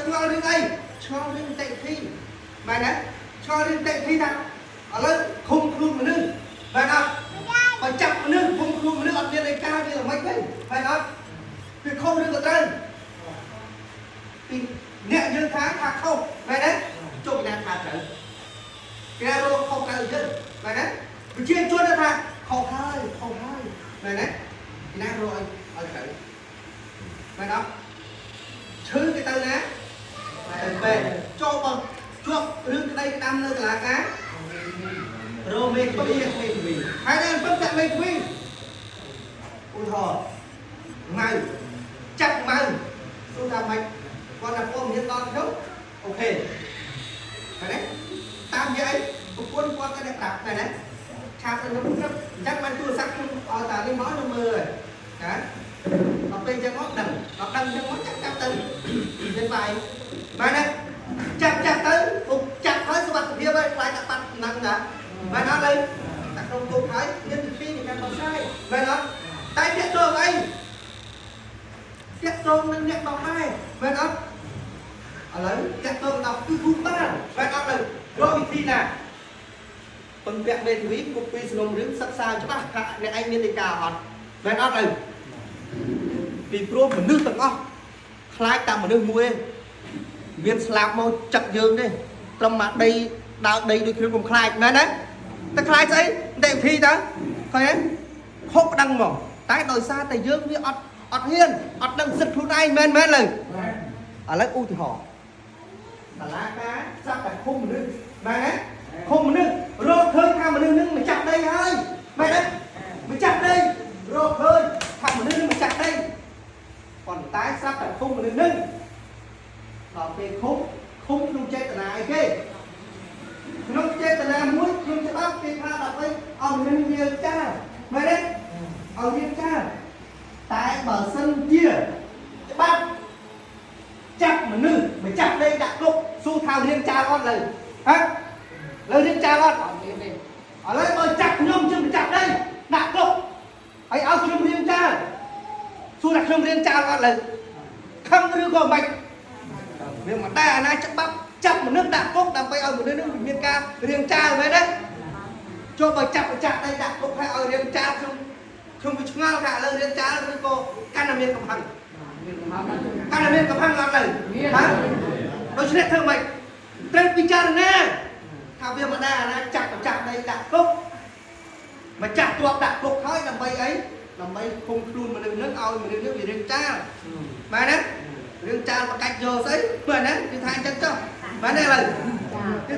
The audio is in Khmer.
ឆ្ងល់រឿងអីឆ្ងល់រឿងតិធីមែនទេឆ្ងល់រឿងតិធីថាឥឡូវឃុំខ្លួនមនុស្សមែនអត់បើចាប់មនុស្សឃុំខ្លួនមនុស្សអត់មានអីការវាល្មិចវិញមែនអត់វាខុសឬក៏ត្រូវពីអ្នកយើងថាថាខុសមែនទេជុំណាថាត្រូវគេរកខុសត្រូវយើងមែនទេប្រជាជនថាខុសហើយខុសហើយមែនទេពីណារកឲ្យឲ្យត្រូវមែនអត់ឈឺគេទៅណាទៅពេទ្យចូលបើជាប់រឿងក្តីក្តាំនៅតុលាការរោមេធាវីមេធាវីហើយដល់ពឹងតែមេធាវីឧទាហរណ៍ម៉ៅចាប់ម៉ៅសួរថាម៉េចគាត់ថាពួកមានដល់ខ្ញុំអូខេឃើញទេតាមនិយាយប្រពន្ធគាត់តែប្រាប់ឃើញទេឆាតទៅខ្ញុំព្រឹកអញ្ចឹងបានទូរស័ព្ទខ្ញុំឲ្យតានេះមកខ្ញុំមើលហើយណាដល់ពេលអញ្ចឹងមកដឹងដល់ដឹងអញ្ចឹងមកចាប់ចាប់ទៅមានបាយបានទេចាប់ចាប់ទៅពុកចាប់ហើយសុវត្ថិភាពហើយខ្លាចតែបាត់ហ្នឹងណាមែនអត់លើតែក្នុងគុកហើយមានវិធីនៃការដោះស្រាយមែនអត់តែតាក់ទងអីតាក់ទងនឹងអ្នកដោះដែរមែនអត់ឥឡូវតាក់ទងដល់គឺគូបានមែនអត់លើរកវិធីណាពឹងពាក់មេធាវីគប់ពីសំណុំរឿងសិក្សាច្បាស់ថាអ្នកឯងមានដីកាអត់មែនអត់លើពីព្រោះមនុស្សទាំងអស់ខ្លាចតែមនុស្សមួយឯងមានស្លាប់មកចឹកយើងទេត្រឹមមកដីដើរដីដូចគ្នាកុំខ្លាចមែនទេតែខ្លាចស្អីតែវិធីតើឃើញទេខុសដឹងហ្មងតែដោយសារតែយើងវាអត់អត់ហ៊ានអត់ដឹងសិទ្ធិខ្លួនឯងមែនមែនលើឥឡូវឧទាហរណ៍តឡាការសត្វតែឃុំមនុស្សមែនទេឃុំមនុស្សរកឃើញថាមនុស្សនឹងម្ចាស់ដីហើយមែនទេម្ចាស់ដីរកឃើញថាមនុស្សនឹងម្ចាស់ដីប៉ុន្តែស្រាប់តែឃុំមនុស្សនឹងដល់ពេលឃុំឃុំក្នុងចេតនាអីគេក្នុងចេតនាមួយក្នុងច្បាប់គេថាដើម្បីឲ្យមនុស្សវាចាមែនទេឲ្យវាចាតែបើសិនជាច្បាប់ចាប់មនុស្សម្ចាស់ដីដាក់គុកសួរថារៀងចាលអត់លើហ៎លើរៀងចាលអត់ អត់មានទេ ឥឡូវបើចាប់ខ្ញុំជាម្ចាស់ដីដាក់គុកហើយឲ្យខ្ញុំរៀងចាលសួរថាខ្ញុំរៀងចាលអត់លើខឹងឬក៏មិនវាមិនដែរអាណាច្បាប់ចាប់មនុស្សដាក់គុកដើម្បីឲ្យមនុស្សនឹងមានការរៀងចាលមែនទេចូលបើចាប់ម្ចាស់ដីដាក់គុកហើយឲ្យរៀងចាលខ្ញុំខ្ញុំវាឆ្ងល់ថាឥឡូវរៀងចាលឬក៏កាន់តែមានកំហឹង មានកំហុសណាស់ កាន់តែមានកំហឹងអត់ទៅ មាន ហ៎ដូច្នេះធ្វើម៉េចត្រូវពិចារណាថាវាមិនដែរអាណាចាប់ម្ចាស់ដីដាក់គុកម្ចាស់ទ្រព្យដាក់គុកហើយដើម្បីអីដើម្បីឃុំខ្លួនមនុស្សនឹងឲ្យមនុស្សនឹងវារៀងចាលមែនទេរឿងចាលបកាច់យកស្អីមែនទេគឺថាអញ្ចឹងចុះមែនទេឥឡូវ ចា